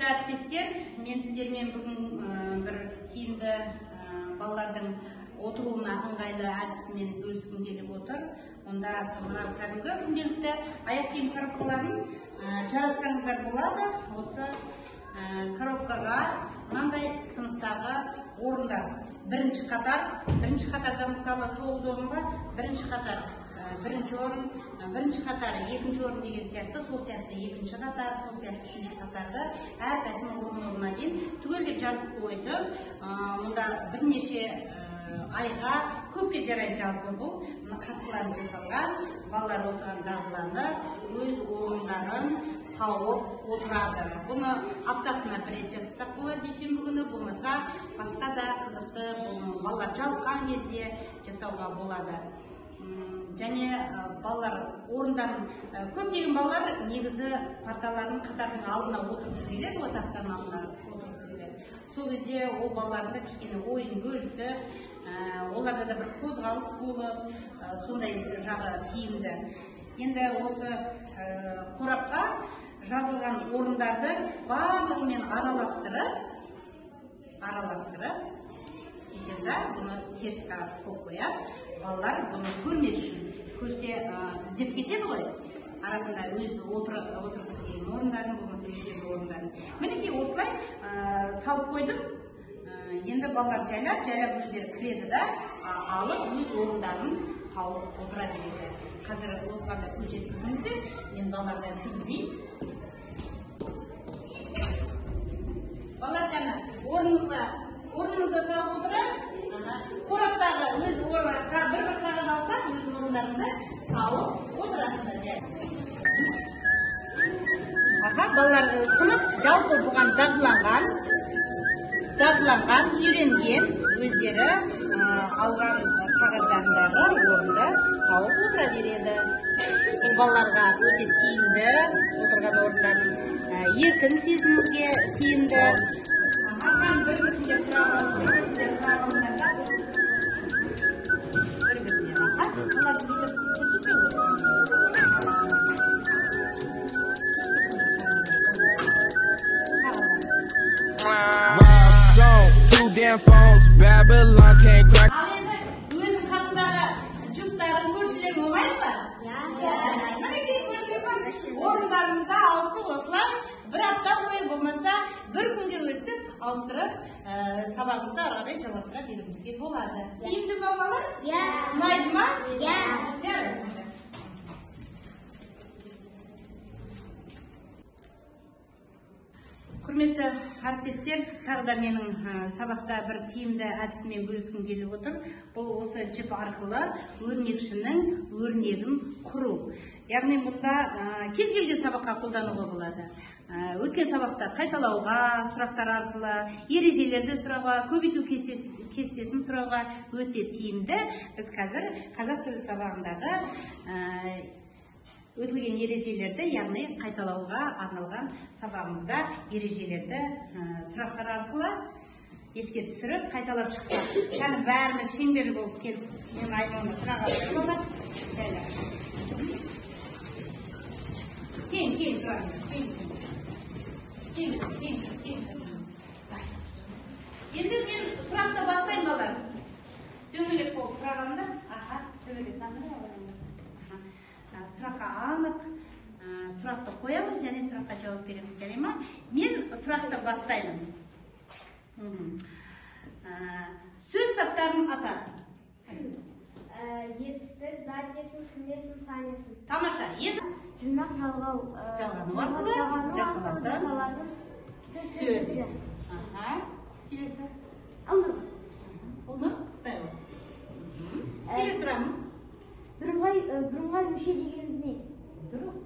Құрметті әріптестер, мен сіздермен бүгін бір тиімді балалардың отыруына ыңғайлы әдісімен бөліскім келіп отыр. Онда мына кәдімгі күнделікті аяқ киім коробкаларын жаратсаңыздар болады. Осы коробкаға мынандай сыныптағы орындар. Бірінші қатар, бірінші қатарда мысалы 9 орын бар, бірінші қатар бірінші орын, бірінші қатар екінші орын деген сияқты, сол сияқты екінші қатар, сол сияқты үшінші қатарды әрқайсының орын-орнына дейін түгелдеп жазып қойдым. Мұнда бірнеше айға көпке жарайды жалпы бұл. Мына қаттыларын жасалған, балалар осыған дағдыланып, өз орындарын тауып отырады. Бұны аптасына бір рет жасасақ болады дүйсенбі күні, болмаса басқа да қызықты бұны балалар жалыққан кезде жасауға болады. Және балалар орындарын, көптеген балалар негізі парталардың қатардың алдына отырғысы келеді, ғой, тақтаның алдына отырғысы келеді. Сол кезде ол балалардың да кішкене ойын бөлісіп, оларда да бір қозғалыс болып, сондай жағы тиімді. Енді осы қорапқа жазылған орындарды барлығымен араластырып сөйтемін да, бұны теріс қарап қойып қоямын. Балалар бұны көрмес үшін, көрсе іздеп кетеді ғой, арасында өз отырғысы келген орындарын, болмаса өздерінің орындарын. Мінекей осылай салып қойдым. Енді балалар жайлап өздері кіреді да, алып өз орындарын тауып отыра береді. Қазір осыған да көз жеткізіңіздер, мен балаларды кіргізейін. Балалар кәні орныңызда тауып отырайық. Қораптағы өз бір-бір қағаз алсақ, өз орындарыңды тауып отырасыңдар. Аха, балалар сынып жалпы бұған дағдыланған, үйренген, өздері алған қағаздарындағы орынды тауып отыра береді. Бұл балаларға өте тиімді, отырған орындарын еркін сезінуге тиімді. Ал енді өзің қасындағы жұптарың, көршілерің болмайды ма? Мінекей көрдіңдер ма? Орындарыңызда ауысып осылай бір апта бойы болмаса бір күнге өстіп ауыстырып сабағымызды ары қарай жалғастыра беруімізге болады. Тиімді ма балалар? Ұнайды ма? Жарайсыңдар. Құрметті әріптестер, тағы да менің сабақта бір тиімді әдісімен бөліскім келіп отыр. Бұл осы жіп арқылы өрмекшінің өрнегін құру. Яғни мұнда кез келген сабаққа қолдануға болады. Өткен сабақта қайталауға, сұрақтар арқылы, ережелерді сұрауға, көбейту кестесін сұрауға өте тиімді. Біз қазір қазақ тілі сабағындағы өтілген ережелерді, яғни қайталауға арналған сабағымызда ережелерді сұрақтар арқылы еске түсіріп, қайталап шықсақ. Кәні бәріміз шеңбер болып келіп, мен айналымда тұра қалайық балалар. Жайлап. Кейін тұрамыз. Кейін. Енді мен сұрақты бастаймын балалар. Дөңгелек болып тұра қалыңдар. Аха, дөңгелек сұраққа анық сұрақты қоямыз және сұраққа жауап береміз, жарай ма? Мен сұрақты бастаймын. Сөз таптарын ата. Етістік, зат есім, сын есім, сан есім. Тамаша. Жинақ жалғау. Жалғану арқылы жасалатын сөз. Аха. Келесі. Ұлнұр. Ұлнұр, ұстай ғой. Келесі сұрағымыз. Бірыңғай мүше дегеніміз не? Дұрыс.